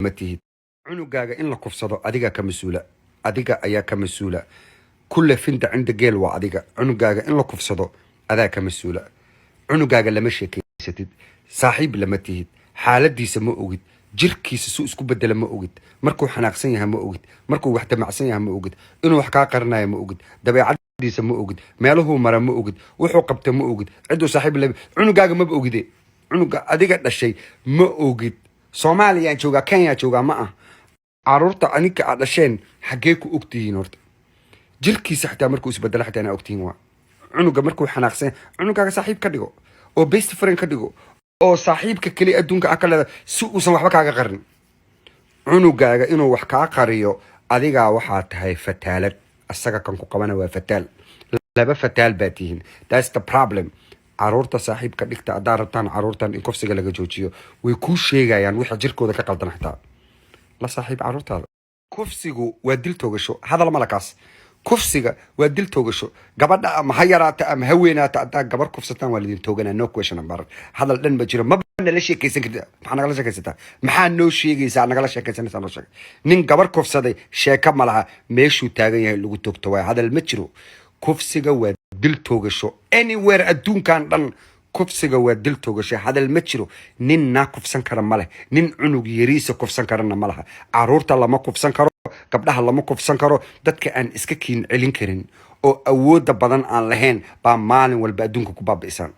Ma tihid. Cunugaaga in la kufsado adigaa ka mas-uula, adiga ayaa ka mas-uula. Kulle finda cinda geel waa adiga. Cunugaaga in la kufsado adaa ka mas-uula. Cunugaaga lama sheekeysatid, saaxiib lama tihid, xaaladiisa ma ogid, jirkiisa suu isku bedela ma ogid, markuu xanaaqsan yahay ma ogid, markuu wax damacsan yahay ma ogid, inuu wax kaa qarinayo ma ogid, dabeecadiisa ma ogid, meeluhuu mara ma ogid, wuxuu qabta ma ogid, ciduu saaxiib la. Cunugaaga maba ogide. Cunuga adiga dhashay ma ogid. Soomaaliyaan joogaa, Kenya joogaa, ma ah. Caruurta aninka aad dhasheen xaggee ku ogtihiin horta? Jirkiisa xitaa markuu isbedelo xitaa inaa ogtihiin waa cunuga markuu xanaaqsan yahay. Cunugaaga saaxiib ka dhigo oo best friend ka dhigo oo saaxiibka keli adduunka ah ka leeda, si uusan waxba kaaga qarin. Cunugaaga inuu wax kaa qariyo, adigaa waxaa tahay fataalad. Asaga kan ku qabana waa fataal. Laba fataal baa tihiin. That's the problem. Caruurta saaxiibka dhigta haddaa rabtaan caruurtan in kufsiga laga joojiyo. Way kuu sheegayaan wixii jirkooda ka qaldan. Xitaa la saaxiib caruurtaada. Kufsigu waa dil toogasho, hadal malakaas. Kufsiga waa dil toogasho. Gabadha ama ha yaraata ama ha weynaata, haddaa gabar kufsataan waa lidin tooganaa. No question about it. Hadal dhan ma jiro. Maba nala sheekaysan kartid. Maxaa nagala sheekaysataa? Maxaa noo sheegaysaa? Nagala sheekaysanaysaa? Noo sheegay nin gabar kufsaday sheeko ma laha. Meeshuu taagan yahay lagu toogto waay. Hadal ma jiro. Kufsiga waa dil toogasho. Anywhere adduunkan dhan kufsiga waa dil toogasho. Hadal ma jiro. Nin naa kufsan kara ma leh, nin cunug yariisa kufsan karana ma laha. Caruurta lama kufsan karo, gabdhaha lama kufsan karo. Dadka aan iska kiin celin karin oo awoodda badan aan lahayn baa maalin walba adduunka ku baabi'isaan.